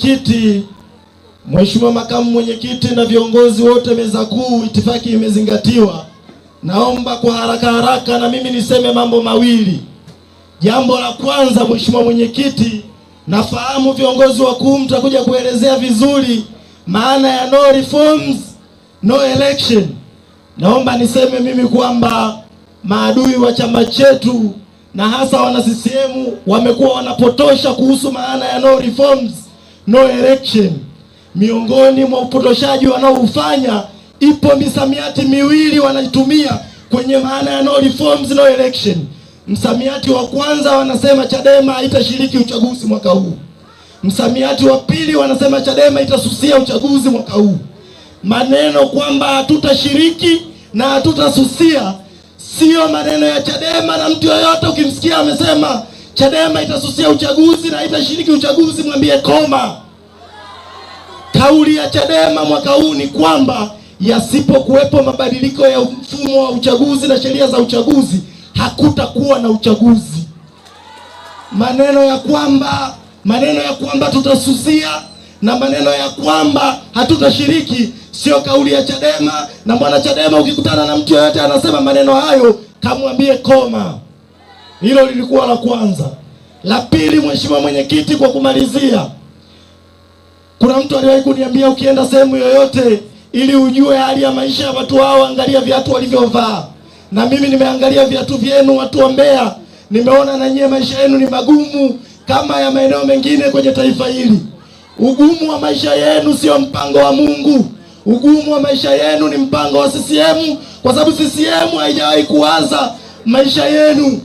Mwenyekiti, Mheshimiwa Makamu Mwenyekiti na viongozi wote meza kuu, itifaki imezingatiwa. Naomba kwa haraka haraka na mimi niseme mambo mawili. Jambo la kwanza, Mheshimiwa Mwenyekiti, nafahamu viongozi wakuu mtakuja kuelezea vizuri maana ya no reforms, no election. Naomba niseme mimi kwamba maadui wa chama chetu na hasa wana CCM wamekuwa wanapotosha kuhusu maana ya no reforms, no election. Miongoni mwa upotoshaji wanaoufanya ipo misamiati miwili wanaitumia kwenye maana ya no reforms, no election. Msamiati wa kwanza wanasema Chadema haitashiriki uchaguzi mwaka huu. Msamiati wa pili wanasema Chadema itasusia uchaguzi mwaka huu. Maneno kwamba hatutashiriki na hatutasusia sio maneno ya Chadema, na mtu yoyote ukimsikia amesema Chadema itasusia uchaguzi na haitashiriki uchaguzi, mwambie koma. Kauli ya Chadema mwaka huu ni kwamba yasipokuwepo mabadiliko ya mfumo wa uchaguzi na sheria za uchaguzi, hakutakuwa na uchaguzi. Maneno ya kwamba tutasusia na maneno ya kwamba hatutashiriki sio kauli ya Chadema. Na mwana Chadema, ukikutana na mtu yoyote anasema maneno hayo, kamwambie koma. Hilo lilikuwa la kwanza. La pili, Mheshimiwa Mwenyekiti, kwa kumalizia, kuna mtu aliwahi kuniambia ukienda sehemu yoyote ili ujue hali ya maisha ya watu hao, angalia viatu walivyovaa. Na mimi nimeangalia viatu vyenu watu wa Mbeya, nimeona na nyie maisha yenu ni magumu kama ya maeneo mengine kwenye taifa hili. Ugumu wa maisha yenu sio mpango wa Mungu. Ugumu wa maisha yenu ni mpango wa CCM, kwa sababu CCM haijawahi kuwaza maisha yenu.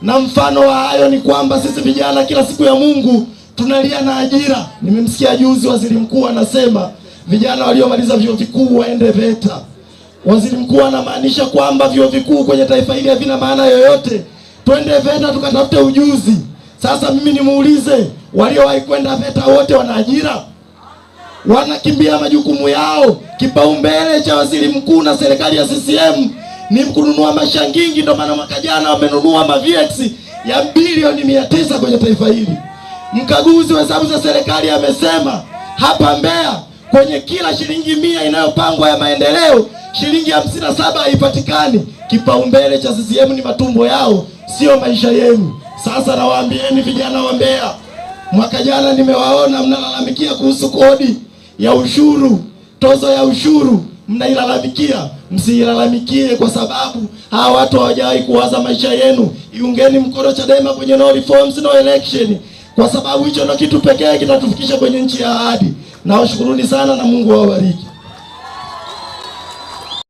Na mfano wa hayo ni kwamba sisi vijana kila siku ya Mungu tunalia na ajira. Nimemsikia juzi waziri mkuu anasema vijana waliomaliza vyuo vikuu waende VETA. Waziri mkuu anamaanisha kwamba vyuo vikuu kwenye taifa hili havina maana yoyote, twende VETA tukatafute ujuzi. Sasa mimi nimuulize, waliowahi kwenda VETA wote wana ajira? Wanakimbia majukumu yao. Kipaumbele cha waziri mkuu na serikali ya CCM ni kununua mashangingi. Ndio maana mwaka jana wamenunua ma VX ya bilioni 900 kwenye taifa hili. Mkaguzi wa hesabu za serikali amesema hapa Mbeya kwenye kila shilingi 100 inayopangwa ya maendeleo, shilingi 57 haipatikani. Kipaumbele cha CCM ni matumbo yao, sio maisha yenu. Sasa nawaambieni vijana wa Mbeya, mwaka jana nimewaona mnalalamikia kuhusu kodi ya ushuru, tozo ya ushuru mnailalamikia. Msiilalamikie kwa sababu hawa watu hawajawahi kuwaza maisha yenu. Iungeni mkono Chadema kwenye no reforms, no election, kwa sababu hicho ndio kitu pekee kitatufikisha kwenye nchi ya ahadi. Nawashukuruni sana na Mungu awabariki.